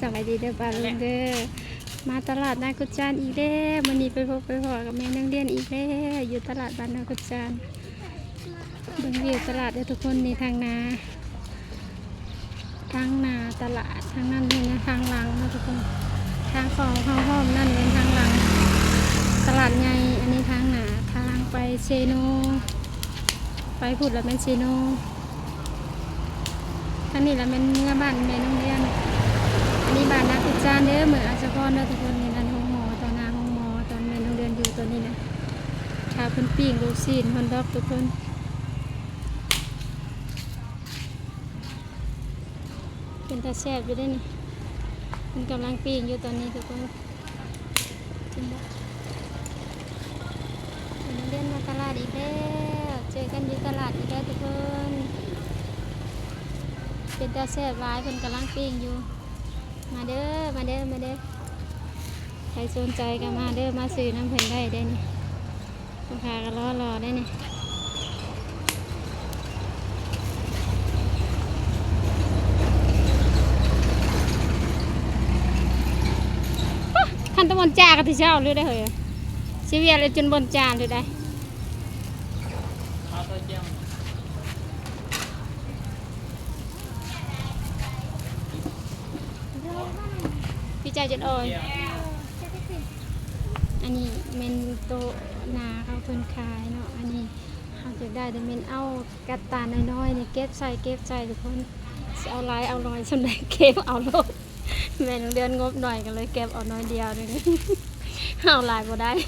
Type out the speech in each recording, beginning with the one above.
ສະບາຍດີເດີປ້າລຸງເດີ ມາຕະຫຼາດນາກຸດຈານອີກແລ້ວ. ມື້ນີ້ໄປພົບໄປພໍ້ກັບແມ່ນ້ອງດຽນອີກແລ້ວ ຢູ່ຕະຫຼາດບ້ານນາກຸດຈານ. ເບິ່ງວິວຕະຫຼາດເດີທຸກຄົນ ນີ້ທາງໜ້າ ທາງໜ້າຕະຫຼາດ ທາງນັ້ນແມ່ນທາງຫຼັງເນາະທຸກຄົນ. ທາງເຂົ້າເຮົາພ້ອມນັ້ນແມ່ນທາງຫຼັງຕະຫຼາດໃຫຍ່ ອັນນີ້ທາງໜ້າ ທາງໄປເຊໂນ ໄປພຸ້ນລະແມ່ນເຊໂນ. ທາງນີ້ລະແມ່ນເມືອບ້ານແມ່ນ້ອງດຽນ. ອັນນີ້ບ້ານນາກຸດຈານເດີ ເມືອງອາດສະພອນເດີທຸກຄົນ. ນີ້ນະໂຮງໝໍ ຕໍ່ໜ້າໂຮງໝໍ ຕອນແມ່ນ້ອງດຽນຢູ່ຕອນນີ້ນະ. ຖ້າເພິ່ນປີ້ງລູກຊີ້ນເພິ່ນດອກທຸກຄົນ. ເປັນຕາແຊບຢູ່ເດ້ນີ້. ເພິ່ນກຳລັງປີ້ງຢູ່ຕອນນີ້ທຸກຄົນ. ກິນບໍ່? ເພິ່ນເດີນມາຕະຫຼາດອີກແລ້ວ ເຈີກັນຢູ່ຕະຫຼາດອີກແລ້ວທຸກຄົນ. ເປັນຕາແຊບຫຼາຍ ເພິ່ນກຳລັງປີ້ງຢູ່. ມາເດີ ມາເດີ ມາເດີ ໃຜສົນໃຈກໍມາເດີ ມາຊື້ນຳເພິ່ນໄດ້ເດ້ນີ້. ລູກຄ້າກໍລໍໆ ໄດ້ນີ້. ຄັນຕະບ່ອນຈາກໍຊິເອົາເລີຍໄດ໋ເຮີ້ຍ ຊິວຽດເລີຍຈົນບ່ອນຈາເລີຍໄດ໋. ພີ່ຈາຍຈົນອ່ອຍ. ອັນນີ້ແມ່ນໂຕະໜ້າເຂົາເພິ່ນຂາຍເນາະ. ອັນນີ້ເຮົາຢາກໄດ້ ແຕ່ແມ່ນເອົາກະຕ່ານ້ອຍໆ ນີ້ເກັບໃສ່ ເກັບໃສ່ທຸກຄົນ. ຊິເອົາຫຼາຍເອົາໜ້ອຍສ່ຳໃດເກັບເອົາໂລດ. ແມ່ນ້ອງເດືອນງົບໜ້ອຍກໍເລີຍເກັບເອົາໜ້ອຍດຽວໜຶ່ງ ເອົາຫຼາຍບໍ່ໄດ້. ເ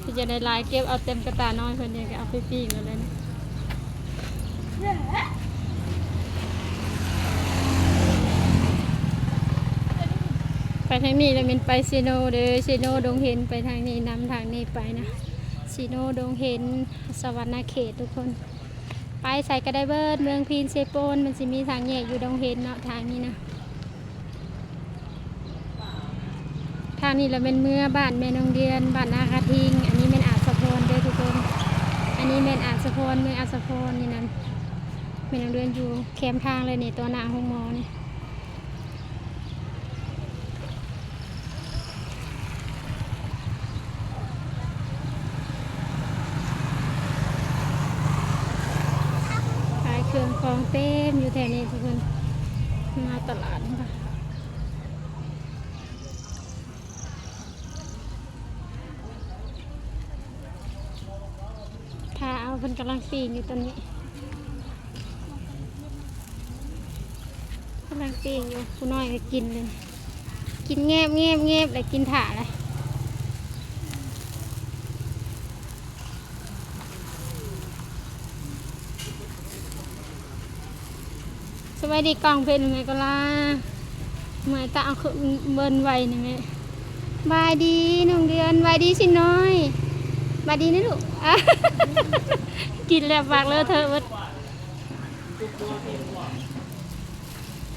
ພິ່ນຢາກໄດ້ຫຼາຍ ເກັບເອົາເຕັມກະຕ່ານ້ອຍເພິ່ນນີ້ ກໍເອົາໄປປີ້ງເອົາເລີຍ. ໄປທາງນີ້ລະແມ່ນໄປເຊໂນເດີ ເຊໂນ ດົງເຫັນ ໄປທາງນີ້ ນຳທາງນີ້ໄປນະ ເຊໂນ ດົງເຫັນ ສະຫວັນນະເຂດທຸກຄົນ. ໄປໃສກໍໄດ້ເບີດ ເມືອງພີນເຊໂປນ ມັນຊິມີທາງແຍກຢູ່ດົງເຫັນເນາະ ທາງນີ້ນະ. ທາງນີ້ລະແມ່ນເມືອບ້ານແມ່ນ້ອງເດືອນ ບ້ານນາກະທິງ. ອັນນີ້ແມ່ນອາດສະພອນເດີທຸກຄົນ ອັນນີ້ແມ່ນອາດສະພອນ ເມືອອາດສະພອນ. ນີ້ນັ້ນແມ່ນ້ອງເດືອນຢູ່ແຄມທາງເລີຍນີ້ ຕໍ່ໜ້າໂຮງໝໍນີ້. ຂາຍເຄື່ອງຂອງເຕັມຢູ່ແຖວນີ້ທຸກຄົນ ມາຕະຫຼາດນີ້ ຖ້າເອົາ ເພິ່ນກຳລັງປີ້ງຢູ່ຕອນນີ້ ກຳລັງປີ້ງຢູ່. ຜູ້ນ້ອຍກໍກິນເລີຍ ກິນແງບໆໆ ແລ້ວກິນຖ້າເລີຍ. ສະບາຍດີກ້ອງເພິ່ນແມ່ກໍລາ ເມື່ອຍຕາເອົາເບິ່ນໄວ້ນີ້ແມ່. ບາຍດີນ້ອງເດືອນ ບາຍດີຊິນ້ອຍ ບາຍດີນະລູກ. ກິນແລ້ວປາກເລີເທີະເບິດ.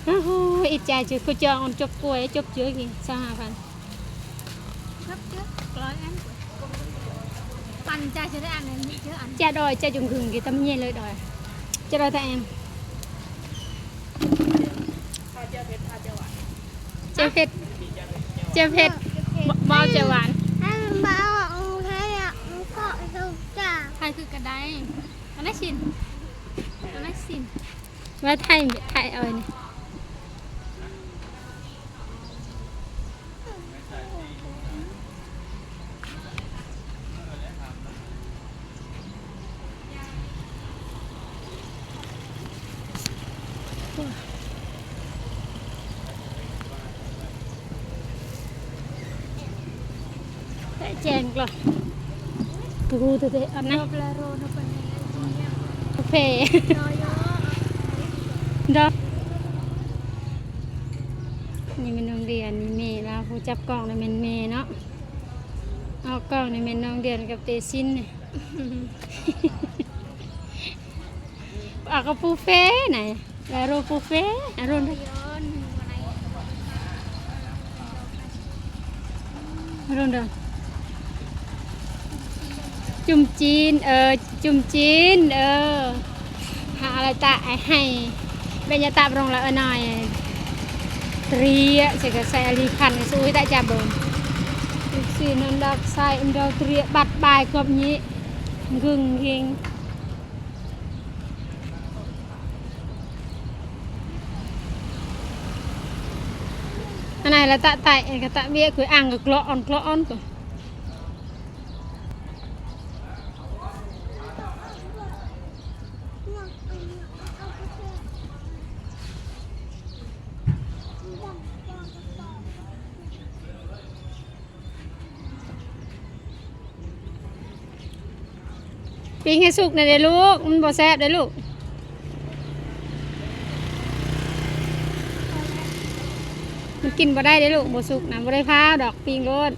ໂອ້ໂຫ ອີຈາຈືອ ຜູ້ຈອງອັນຈົບກວຍ ຈົບເຈີກິນ ຊາວຫ້າພັນ. ຈາດອຍ ຈາຈຸງຄຶງກິນຕຳເຢັນເລີຍດອຍ ຈາດອຍຕາແອງ. ເຈເຜັດ ເຈເຜັດ ບໍ່ ເອົາເຈຫວານ. ໃຜຄືກະໄດ້ ອັນນັ້ນຊິນ ອັນນັ້ນຊິນ ວ່າໄທ ໄທເອົານີ້. ແຈ້ງກະ ໂອ້ໂຫ ເຕະອັນນັ້ນ ກາເຟ ດອກ. ນີ້ແມ່ນນ້ອງເດືອນ ນີ້ແມ່ລາວ ຜູ້ຈັບກ້ອງນະແມ່ນແມ່ເນາະ ອອກກ້ອງນີ້ແມ່ນນ້ອງເດືອນກັບເຕຊິນ. ອາກະປູເຟນະ ແລໂຣປູເຟ ອາໂຣນ ອາໂຣນ ຈຸ່ມຈີນ ເອີ ຈຸ່ມຈີນ ເອີ. Tại ai hay, bên nhà tạm rong là ở này, tria sẽ có xe ly khăn, sẽ uống tại trà bông. Xin ăn đọc sai, ăn đâu tria bắt bài cọp nhị, gừng ghiêng. ອັນນັ້ນລະຕະໄຕ ກະຕະເວຍ ກວຍອ່າງ ກະເກາະອອນ ເກາະອອນ ກະ ປີ້ງໃຫ້ສຸກແດ່ເດີ້ລູກ ມັນບໍ່ແຊບເດີ້ລູກ ມັນກິນບໍ່ໄດ້ເດີ້ລູກ ບໍ່ສຸກນະ ບໍ່ໄດ້ພາວດອກ ປີ້ງໂລດ.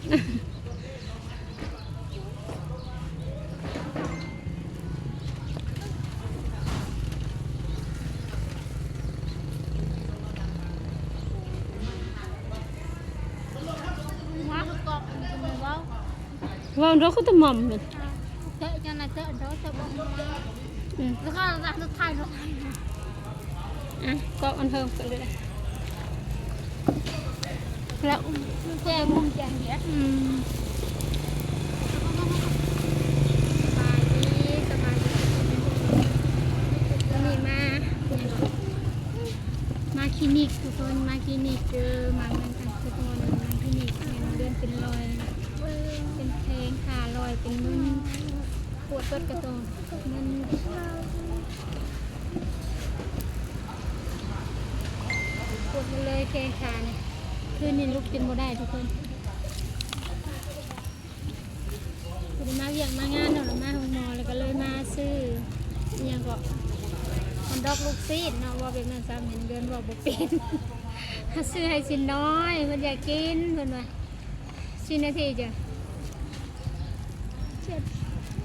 ເວົ້າເດີ້ ຄືຕະໝ່ອມ ເຈາະຈັ່ງໃດ ເຈາະໂດ ເຈາະບໍ່ ອືມ ແລ້ວກໍລາກລົດໄຖ ລົດໄຖ ອ່ະ ກໍອັນເທິງເພິ່ນເລີຍ ແລ້ວແຈມຸມແຈງເດ ອືມ ສະບາຍດີ ສະບາຍດີ ວັນນີ້ມາ ມາຄລີນິກທຸກຄົນ ມາຄລີນິກເດີ ມາເມືອງກັນທຸກຄົນ ມາຄລີນິກ ແມ່ນ້ອງເດືອນເປັນລອຍ ເປັນແຂ້ງຂາລອຍ ເປັນມຶນ ປວດເບິດກະໂຕ ມຶນ ປວດໝົດເລີຍແຂ້ງຂານີ້ ຄືນນີ້ລຸກກິນບໍ່ໄດ້ທຸກຄົນ ບໍ່ໄດ້ມາວຽກມາງານເນາະ ມາໂຮງໝໍ ແລ້ວກະເລີຍມາຊື້ ອີ່ຫຍັງເກາະ ຮອດດອກລູກຊີ້ນເນາະ ເວົ້າແບບນັ້ນຊະ ແມ່ນ້ອງເດືອນເວົ້າບໍ່ເປັນ ຫາຊື້ໃຫ້ຊິນນ້ອຍ ເພິ່ນຢາກກິນ ເພິ່ນວ່າ ຊິນນາທີຈ້ະ ເຈັດ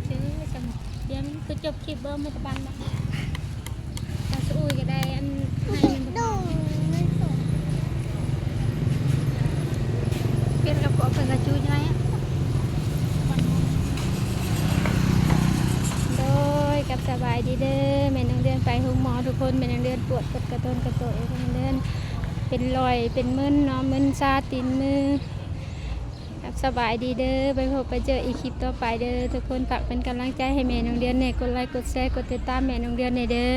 ເອີ ສຳ ດຽວມັນຄືຈົບຄລິບບໍ່ ມັນກະບັງເນາະ ຕາສະອູຍກະໄດ້ອັນ ໃຫ້ມັນກະບັງ ເປັນກະເພາະເພິ່ນກະຈູ້ໃຫ້ ໂດຍ ກັບສະບາຍດີເດີ ແມ່ນ້ອງເດືອນໄປໂຮງໝໍທຸກຄົນ ແມ່ນ້ອງເດືອນປວດ ປວດກະໂຕນກະໂຕ ແມ່ນ້ອງເດືອນເປັນລອຍ ເປັນມຶນເນາະ ມຶນຊາຕີນມື ຄັບ ສະບາຍດີເດີ ໄປພົບໄປເຈີອີກຄລິບຕໍ່ໄປເດີ ທຸກຄົນຝາກເປັນກຳລັງໃຈໃຫ້ແມ່ນ້ອງເດືອນແດ່ ກົດໄລ ກົດແຊ ກົດຕິດຕາມແມ່ນ້ອງເດືອນແດ່ເດີ.